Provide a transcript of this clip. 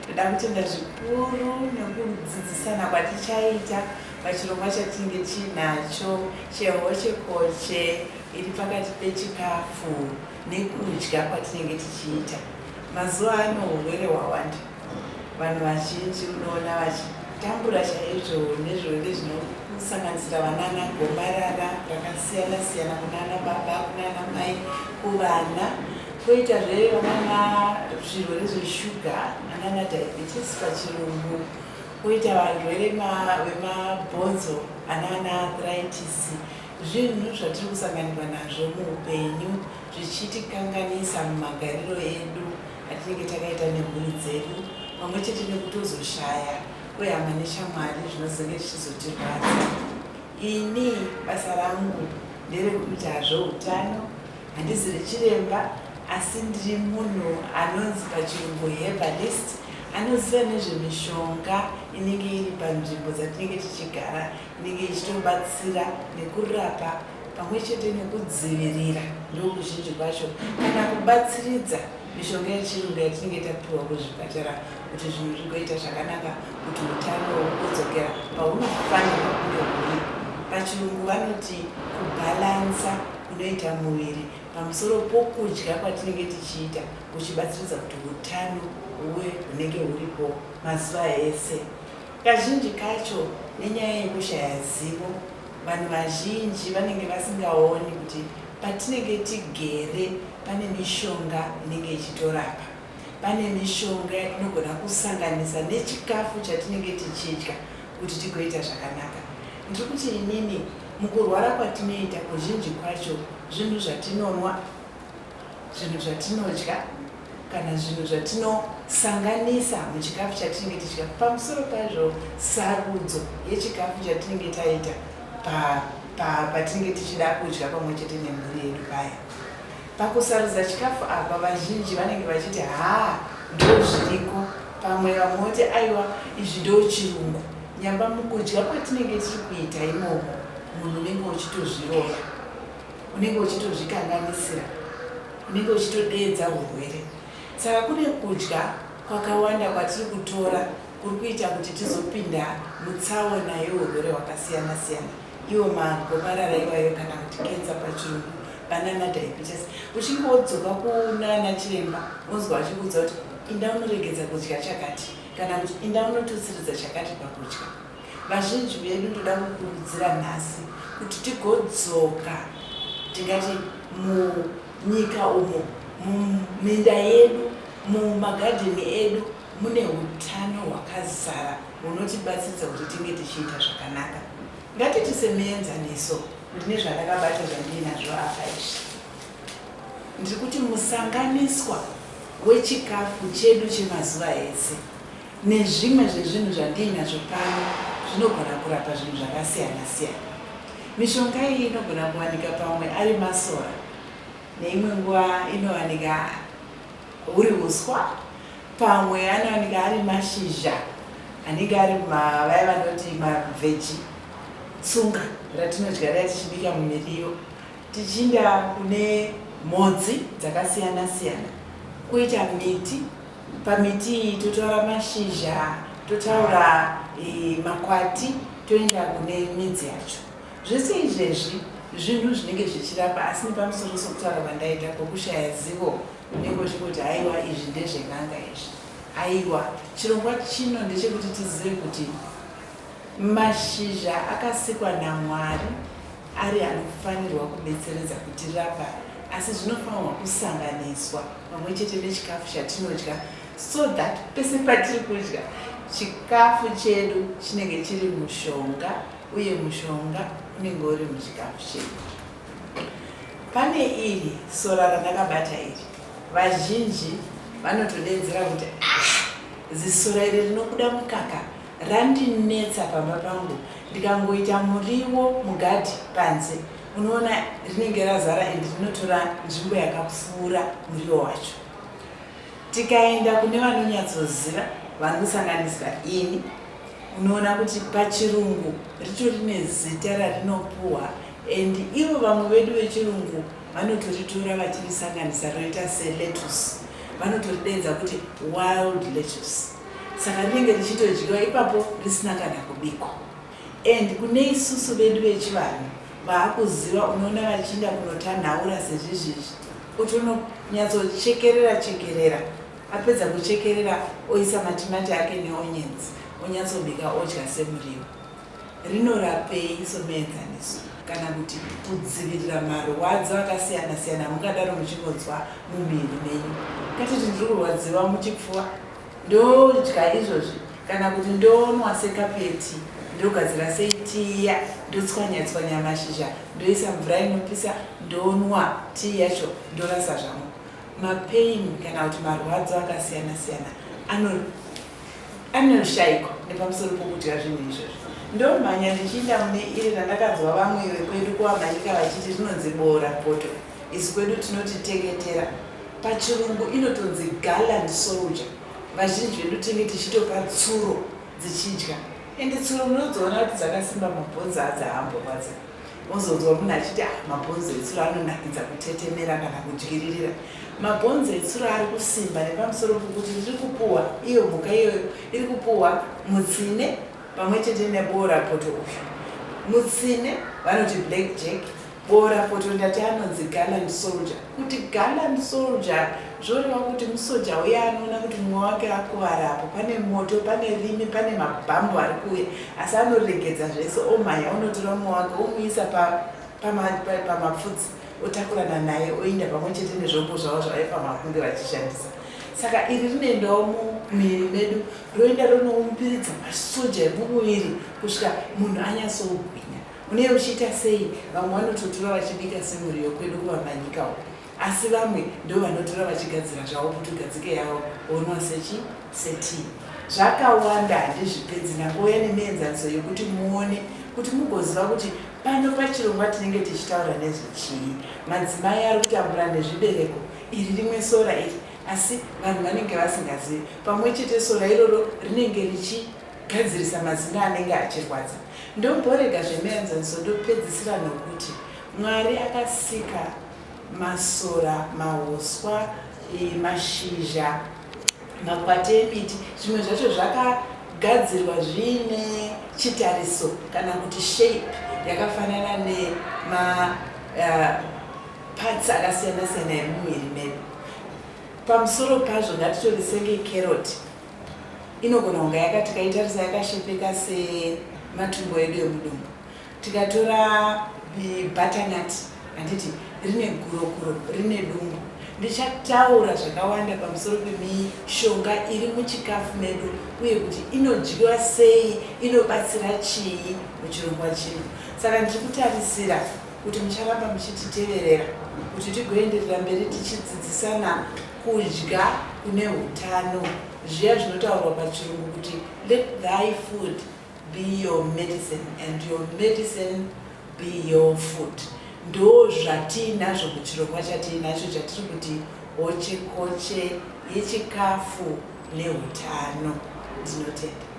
Ndoda kutenda zvikuru nekudzidzisana kwatichaita pachirongwa chatinenge tiinacho chehochekoche iri pakati pechikafu nekudya kwatinenge tichiita. Mazuva ano hurwere hwawanda, vanhu vazhinji unoona vachitambura chaizvo nezvirwere zvinosanganisira vanana gomarara rakasiyana siyana kunana baba, kunana mai, kuvana, koitazve vanana zvirwere zveshuga, anana diabetes pachirungu, koita varwere vemabhonzo anana arthritis. Zvinhu zvatiri kusanganikwa nazvo muupenyu zvichitikanganisa mumagariro edu atinenge takaita nemhuri dzedu pamwe chete nekutozoshaya kwehama neshamwari zvinozenge zvichizotirwadza. Ini basa rangu nderekuita zveutano, handiziri chiremba asi ndiri munhu anonzi pachirungu herbalist anoziva nezvemishonga inenge iri panzvimbo dzatinenge tichigara inenge ichitobatsira nekurapa pamwe chete nekudzivirira ndokuzhinji kwacho kana kubatsiridza mishonga yechirungu yatinenge tapiwa kuzvipatara kuti zvinhu zvigoita zvakanaka kuti utano hugodzokera paunofanirwa kunge huri. Pachirungu vanoti kubhalansa kunoita muviri pamusoro pokudya kwatinenge tichiita kuchibatsiridza kuti utano huve hunenge huripo mazuva ese. Kazhinji kacho nenyaya yekushaya zivo, vanhu vazhinji vanenge vasingaoni kuti patinenge tigere pane mishonga inenge ichitorapa. Pane mishonga yatinogona kusanganisa nechikafu chatinenge tichidya kuti tigoita zvakanaka. Ndiri kuti inini mukurwara kwatinoita kuzhinji kwacho zvinhu zvatinonwa, zvinhu zvatinodya kana zvinhu zvatinosanganisa muchikafu chatinenge tichidya. Pamusoro pazvo, sarudzo yechikafu chatinenge taita patinenge tichida kudya pamwe chete nemhuri yedu paya. Pakusarudza chikafu apa vazhinji vanenge vachiti haa ndozviriko, pamwe vamwe voti aiwa izvi ndochirungu. Nyamba mukudya kwatinenge tiri kuita imomo munhu unenge uchitozvirova. Unenge uchitozvikanganisira, unenge uchitodeedza hurwere. Saka kune kudya kwakawanda kwatiri kutora kuri kuita kuti tizopinda mutsaona yeurwere hwakasiyana siyana, iwo magomarara iwayo kana kuti kenza pachirungu, banana diabetes. Uchinge wodzoka kunana chiremba wonzwa vachikuudza kuti inda unoregedza kudya chakati kana kuti inda unotutsiridza chakati pakudya. Vazhinji vedu ndoda kukurudzira nhasi kuti tigodzoka tingati munyika umo, muminda yedu, mumagadheni edu mune utano hwakazara hunotibatsiridza kuti tinge tichiita zvakanaka. Ngatiti semuenzaniso, ndine zvandakabata zvandiinazvo apa izvi. Ndiri kuti musanganiswa wechikafu chedu chemazuva ese Nezvimwe zvezvinhu zvandiinazvo pano zvinogona kurapa zvinhu zvakasiyana-siyana. Mishonga iyi inogona kuwanika pamwe ari masora, neimwe nguva inowanika huri uswa, pamwe anowanika ari mashizha anenge ari vaya vanoti mavheji, tsunga ratinodya riya tichibika mumiriwo. Tichiinda kune mhodzi dzakasiyana-siyana, kwoita miti. Pamiti iyi totaura mashizha, totaura e, makwati, toenda kune midzi yacho. Zvese izvezvi zvinhu zvinenge zvichirapa asi nepamusoro sokutaura kwandaita kwokushaya zivo unenge uchingoti haiwa izvi ndezven'anga izvi. Aiwa, chirongwa chino ndechekuti tizive kuti mashizha akasikwa naMwari ari anofanirwa kubetseredza kutirapa asi zvinofanirwa kusanganiswa pamwe chete nechikafu chatinodya so that pese patiri kudya chikafu chedu chinenge chiri mushonga uye mushonga unenge uri muchikafu chedu. Pane iri sora randakabata iri, vazhinji vanotodedzera kuti ah, zisora iri rinobuda mukaka randinetsa pamba pangu ndikangoita muriwo mugadhi panze unoona rinenge razara and rinotora nzvimbo yakapfuura muriwo wacho. Tikaenda kune vanonyatsoziva vanosanganisira ini unoona kuti pachirungu ritori nezita rarinopuhwa and ivo vamwe vedu vechirungu vanotoritora vachirisanganisa roita selettuce. Vanotorideedza kuti wild lettuce. Saka rinenge richitodyiwa ipapo risina kana kubikwa. And kune isusu vedu vechivanhu vaakuziva unoona vachiinda kunotanhaura sezvizvizvi otononyatsochekerera chekerera apedza kuchekerera oisa matimati ake neonions onyatsobika odya semuriwo. Rinorapei somuenzaniso kana kuti kudzivirira marwadzo akasiyana siyana amungadaro muchingonzwa mumiviri menyu. Ngatiti ndiri kurwadziwa muchipfuva ndodya izvozvi kana kuti ndonwa sekapu yetii ndogadzira sei tii iya ndotswanya tswanya mashizha ndoisa mvura inopisa ndonwa tii yacho ndorasa zvangu mapain kana kuti marwadzo akasiyana siyana anoshaikwa nepamusoro pokudya zvinhu izvozvo ndomhanya ndichiinda mune iri randakanzwa vamwe vekwedu kuamanyika vachiti rinonzi boora poto Isu kwedu tinoti teketera. Pachirungu inotonzi gallant soldier. Vazhinji vedu tinenge tichitopa tsuro dzichidya. Ende tsuro munodziona kuti dzakasimba mabhonzo adzo haamborwadzi. Wozonzwa munhu achiti ah mabhonzo etsuro anonakidza kutetemera kana kudyiririra. Mabhonzo etsuro ari kusimba nepamusoro pokuti riri kupuhwa iyo mhuka iyoyo iri kupuhwa mutsine pamwe chete neboora poto uyu. Mutsine vanoti black jack Bora poto ndati anonzi gallant soldier. Kuti gallant soldier zvoreva kuti musoja uya anoona kuti mumwe wake akuvara apo pane moto, pane rimi, pane mabhambu ari kuuya asi anoregedza zvese omhanya onotora mumwe wake omuisa pamapfudzi otakurana naye oinda pamwe chete nezvombo zvavo zvavaifanira kunge vachishandisa. Saka iri rinoendawo mumiviri medu roenda ronoumbiridza masoja emumuviri kusvika munhu anyatsogwinya. Unee uchiita sei? Vamwe vanototora vachibika semuriwo kwedu kuVamanyika uko. Asi vamwe ndovanotora vachigadzira zvavo putugadzike yavo vonwa sechi? Setii. Zvakawanda handizvipedzi ndangouya nemienzaniso yekuti muone kuti mugoziva kuti pano pachirongwa tinenge tichitaura nezvechii. Madzimai ari kutambura nezvibereko, iri rimwe sora iri asi vanhu vanenge vasingazivi. Pamwe chete sora iroro rinenge richi. Gadzirisa mazino anenge achirwadza. Ndomborega zvemienzaniso ndopedzisira nokuti Mwari akasika masora, mahuswa, mashizha, makwati emiti, zvimwe zvacho zvakagadzirwa zviine chitariso kana kuti shape yakafanana nema parts akasiyana siyana emumuviri medu. Pamusoro pazvo ngatitore senge carrot. Inogona kunga yaka tikaitarisa yakashepeka sematumbo edu emudumbu. Tikatora butternut handiti rine gurokuro rine dumbu. Ndichataura zvakawanda pamusoro pemishonga iri muchikafu medu uye kuti inodyiwa sei, inobatsira chii muchirongwa chino. Saka ndiri kutarisira kuti mucharamba muchititeverera kuti tigoenderera mberi tichidzidzisana Kudya kune hutano, zviya zvinotaurwa pachirungu kuti let thy food be your medicine and your medicine be your food. Ndozvatiinazvo muchirongwa chatiinacho chatiri kuti hochekoche yechikafu nehutano. Ndinotenda.